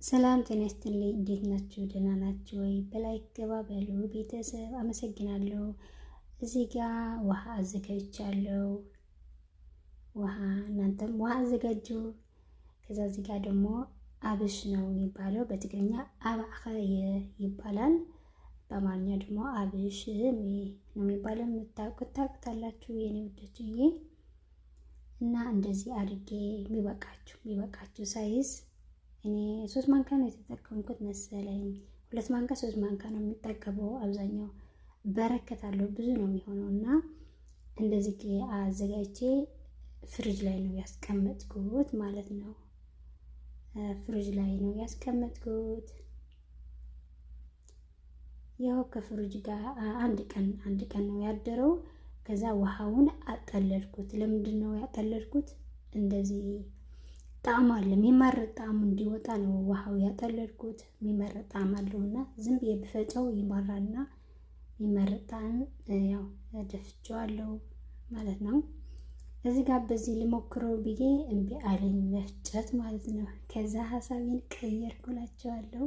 ሰላም ጤና ይስጥልኝ። እንዴት ናችሁ? ደህና ናችሁ ወይ? በ like ገባ በሉ ቤተሰብ። አመሰግናለሁ። እዚህ ጋ ውሃ አዘጋጅቻለሁ። ውሃ እናንተም ውሃ አዘጋጁ። ከዛ እዚህ ጋ ደግሞ አብሽ ነው የሚባለው፣ በትግርኛ አባዕኸ ይባላል። በአማርኛ ደግሞ አብሽ ነው የሚባለው። የምታውቁት ታውቁታላችሁ የኔ ውዶችዬ። እና እንደዚህ አድርጌ የሚበቃችሁ size፣ እኔ 3 ማንኪያ ነው የተጠቀምኩት መሰለኝ። 2 ማንኪያ 3 ማንኪያ ነው የሚጠቀመው። አብዛኛው በረከት አለው፣ ብዙ ነው የሚሆነው። እና እንደዚህ አዘጋጅቼ ፍሪጅ ላይ ነው ያስቀመጥኩት ማለት ነው። ፍሪጅ ላይ ነው ያስቀመጥኩት። ያው ከፍሪጅ ጋር አንድ ቀን አንድ ቀን ነው ያደረው። ከዛ ውሃውን አጠለልኩት። ለምንድን ነው ያጠለልኩት? እንደዚህ ጣዕሙ አለ፣ የሚመር ጣዕሙ እንዲወጣ ነው ውሃው ያጠለልኩት። የሚመር ጣዕም አለው እና ዝም ብዬ ብፈጨው ይመራልና የሚመር ጣዕም ያው ደፍቼዋለሁ ማለት ነው። እዚህ ጋር በዚህ ልሞክረው ብዬ እምቢ አለኝ መፍጨት ማለት ነው። ከዛ ሀሳቤን ቀየርኩላቸዋለሁ።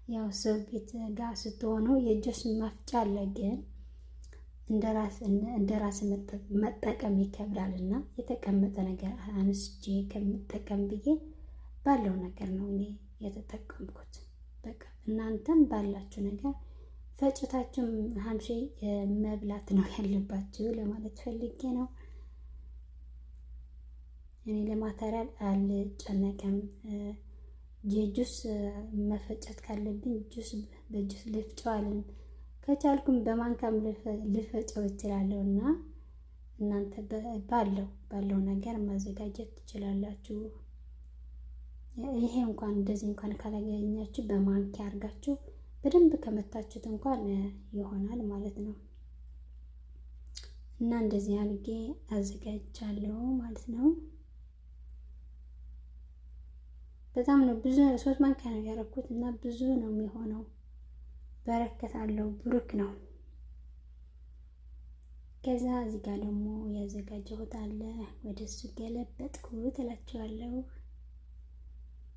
ያው ሰው ቤት ጋር ስትሆኑ የጁስ መፍጫ አለ፣ ግን እንደ ራስ መጠቀም ይከብዳል እና የተቀመጠ ነገር አንስቼ ከምጠቀም ብዬ ባለው ነገር ነው እኔ የተጠቀምኩት። በቃ እናንተም ባላችሁ ነገር ፈጭታችሁ ሀምሼ መብላት ነው ያለባችሁ ለማለት ፈልጌ ነው። እኔ ለ material አልጨነቅም። የጁስ መፈጨት ካለብኝ ጁስ በ juice ልፍጨዋለን፣ ከቻልኩም በማንካም ልፈጨው እችላለሁ። እና እናንተ ባለው ባለው ነገር ማዘጋጀት ትችላላችሁ። ይሄ እንኳን እንደዚህ እንኳን ካላገኛችሁ በማንኪያ አድርጋችሁ በደንብ ከመታችሁት እንኳን ይሆናል ማለት ነው። እና እንደዚህ አድርጌ አዘጋጅቻለሁ ማለት ነው። በጣም ነው ብዙ፣ 3 ማንኪያ ነው ያደረኩት እና ብዙ ነው የሚሆነው። በረከት አለው፣ ብሩክ ነው። ከዛ እዚህ ጋር ደግሞ ያዘጋጀሁት አለ፣ ወደ እሱ ገለበጥኩት እላችኋለሁ።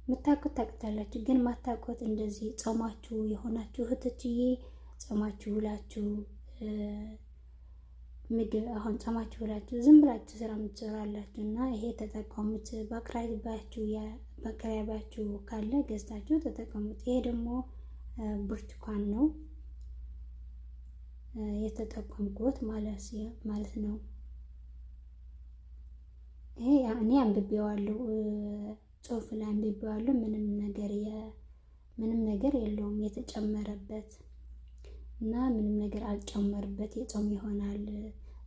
የምታውቁት ታውቁታላችሁ፣ ግን ማታውቁት እንደዚህ ጾማችሁ የሆናችሁ እህቶችዬ፣ ጾማችሁ ውላችሁ ምግብ አሁን ጾማችሁ ውላችሁ ዝም ብላችሁ ስራ የምትሰራላችሁ እና ይሄ ተጠቀሙት። በአቅራቢያችሁ ካለ ገዝታችሁ ተጠቀሙት። ይሄ ደግሞ ብርቱካን ነው የተጠቀምኩት ማለት ነው። ይሄ እኔ አንብቤዋለሁ፣ ጽሑፍ ላይ አንብቤዋለሁ። ምንም ነገር የለውም የተጨመረበት እና ምንም ነገር አልጨመርበት፣ የጾም ይሆናል፣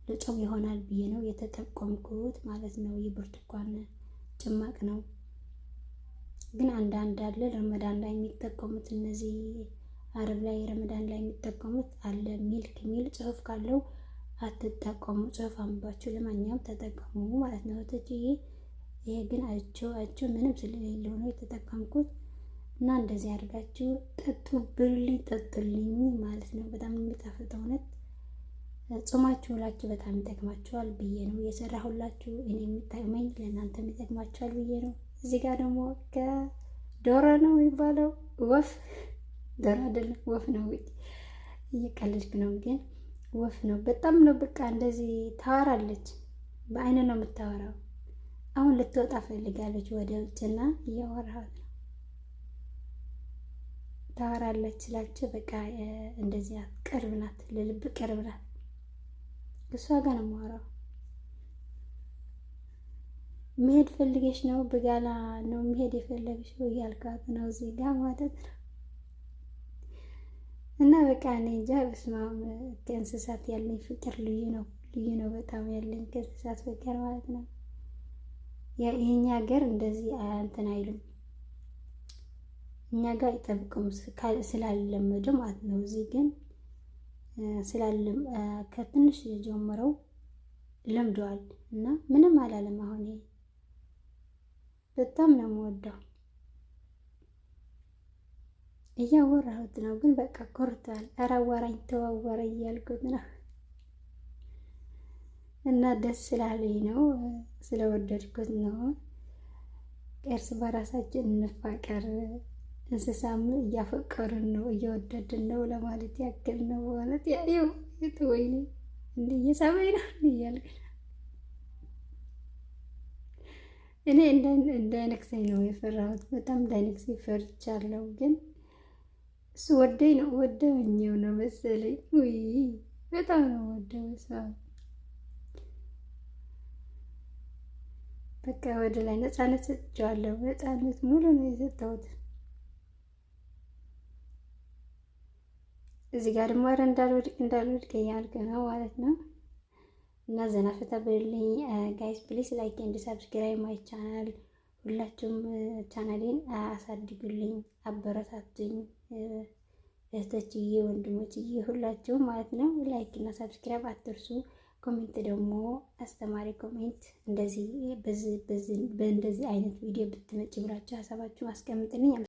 ለጾም ይሆናል ብዬ ነው የተጠቀምኩት ማለት ነው። የብርቱካን ጭማቅ ነው። ግን አንዳንድ አለ ረመዳን ላይ የሚጠቀሙት፣ እነዚህ አረብ ላይ ረመዳን ላይ የሚጠቀሙት አለ። Milk ሚል ጽሑፍ ካለው አትጠቀሙ። ጽሑፍ አንባችሁ ለማንኛውም ተጠቀሙ ማለት ነው እህቶችዬ። ይሄ ግን አይቼው አይቼው ምንም ስለሌለው ነው የተጠቀምኩት። እና እንደዚህ አድርጋችሁ ጠጡ፣ ብሉልኝ፣ ጠጡልኝ ማለት ነው። በጣም የሚጣፍጥ፣ እውነት ጾማችሁ ውላችሁ በጣም ይጠቅማችኋል ብዬ ነው የሰራሁላችሁ። እኔ የሚጠቅመኝ ለእናንተም ይጠቅማችኋል ብዬ ነው። እዚህ ጋር ደግሞ ከዶሮ ነው የሚባለው፣ ወፍ፣ ዶሮ አይደለም ወፍ ነው። እየቀለድኩ ነው፣ ግን ወፍ ነው። በጣም ነው በቃ እንደዚህ ታወራለች። በአይን ነው የምታወራው። አሁን ልትወጣ ፈልጋለች ወደ ውጭና እያወራኋት ነው። ታወራለች ስላቸው በቃ እንደዚህ ቅርብ ናት፣ ለልብ ቅርብ ናት። እሷ ጋር ነው የማወራው። መሄድ ፈልገሽ ነው፣ በጋላ ነው መሄድ የፈለግሽው እያልኳት ነው እዚህ ጋር ማለት ነው። እና በቃ እኔ እንጃ፣ በስመ አብ፣ ከእንስሳት ያለኝ ፍቅር ልዩ ነው፣ ልዩ ነው በጣም ያለኝ ከእንስሳት ፍቅር ማለት ነው። የኛ ሀገር እንደዚህ እንትን አይሉም። እኛ ጋር አይጠብቁም ስላለመዱ ማለት ነው። እዚህ ግን ስላለም ከትንሽ ጀምረው ለምደዋል እና ምንም አላለም። አሁን ይሄ በጣም ነው የምወደው። እያወራሁት ነው ግን በቃ ኮርቷል። ኧረ አዋራኝ፣ ተዋወረ እያልኩት ነው እና ደስ ስላለኝ ነው፣ ስለወደድኩት ነው። እርስ በራሳችን እንፋቀር። እንስሳም እያፈቀርን ነው እየወደድን ነው ለማለት ያክል ነው። ማለት ያው ወይኔ እንደ እየሳበኝ ነው እያልክ እኔ እንዳይነክሰኝ ነው የፈራሁት። በጣም እንዳይነክሰኝ ፈርቻለሁ። ግን እሱ ወደኝ ነው ወደኝው ነው መሰለኝ። ውይ በጣም ነው ወደው ሰው በቃ ወደ ላይ ነፃነት ሰጥቼዋለሁ። ነፃነት ሙሉ ነው የሰጠሁት። እዚህ ጋር ደግሞ ኧረ እንዳልወድቅ እንዳልወድቅ እያልክ ነው ማለት ነው። እና ዘና ፈታ በሉልኝ guys፣ please like and subscribe my channel። ሁላችሁም ቻናሌን አሳድጉልኝ፣ አበረታቱኝ እህቶችዬ፣ ወንድሞችዬ ሁላችሁም ማለት ነው። Like እና subscribe አትርሱ። Comment ደግሞ አስተማሪ comment እንደዚህ በእንደዚህ አይነት ቪዲዮ ብትመጪ ብላችሁ ሀሳባችሁ አስቀምጥልኝ።